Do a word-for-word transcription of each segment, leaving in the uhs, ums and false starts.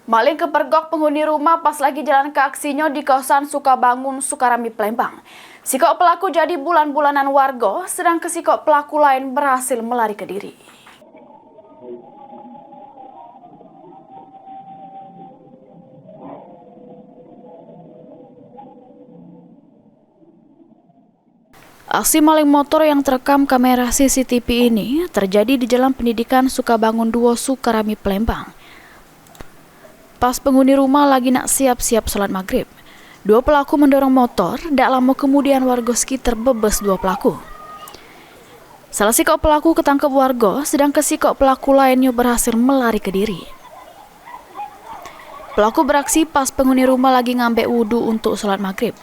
Maling kepergok penghuni rumah pas lagi jalanke aksinyo di kawasan Sukabangun, Sukarami, Palembang. Sikok pelaku jadi bulan-bulanan warga, sedangke sikok pelaku laen berhasil melarikan diri. Aksi maling motor yang terekam kamera C C T V ini terjadi di Jalan Pendidikan Sukabangun duo, Sukarami, Palembang. Pas penghuni rumah lagi nak siap-siap sholat maghrib, duo pelaku mendorong motor, dak lamo kemudian warga sekitar bebes duo pelaku. Salah sikok pelaku ketangkep warga, sedangke sikok pelaku lainnyo berhasil melarikan diri. Pelaku beraksi pas penghuni rumah lagi ngambek wudu untuk sholat maghrib.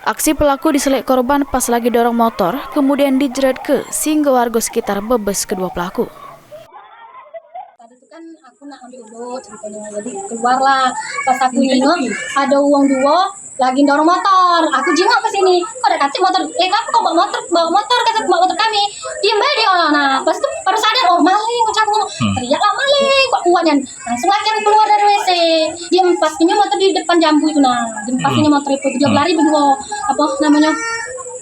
Aksi pelaku diselek korban pas lagi dorong motor, kemudian dijeretke sehingga warga sekitar bebes kedua pelaku. Tadi tu kan aku nak ambil wudu ceritanya, jadi keluarlah. Pas aku nengok, ada wong duo lagi dorong motor. Aku jingok ke sini. Kok dak katik motor? Eh, kamu kok bawa motor? Bawa motor, kata, bawa motor kami. Diem bae dia. Nah, pas tu baru sadar, "Oh, maling," ucapku. Hmm. Teriak lah, "Maling!" Kok kuat kan? Langsung laki aku keluar dari W C. Dia empas punya motor di depan jambu itu, nah. Dia empas punya motor itu, dia berlari berdua, apa namanya?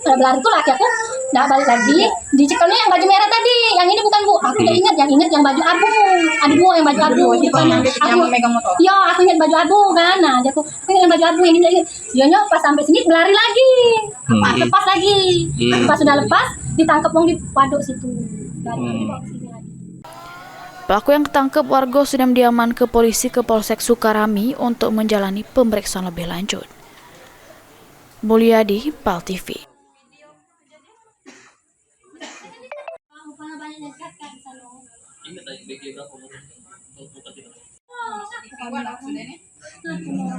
Pada berlari tu laki aku dah balik lagi. Dicekalnya yang baju merah tadi. Yang ini bukan, Bu. Aku dah ingat, yang ingat yang baju abu. Ada dua yang baju abu. Depan yang, yang megang motor. Iya, aku ingat baju abu kan. Nah, dia aku, aku ingat yang baju abu, yang ini ingat. Dia pas sampai sini berlari lagi. Hmm. Lepas lagi. Hmm. Pas sudah lepas, ditangkap wong di waduk situ. Balik lagi bawa ke sini lagi. Pelaku yang ketangkep warga sudah diamanke polisi ke Polsek Sukarami untuk menjalani pemeriksaan lebih lanjut. Mulyadi, Pal T V.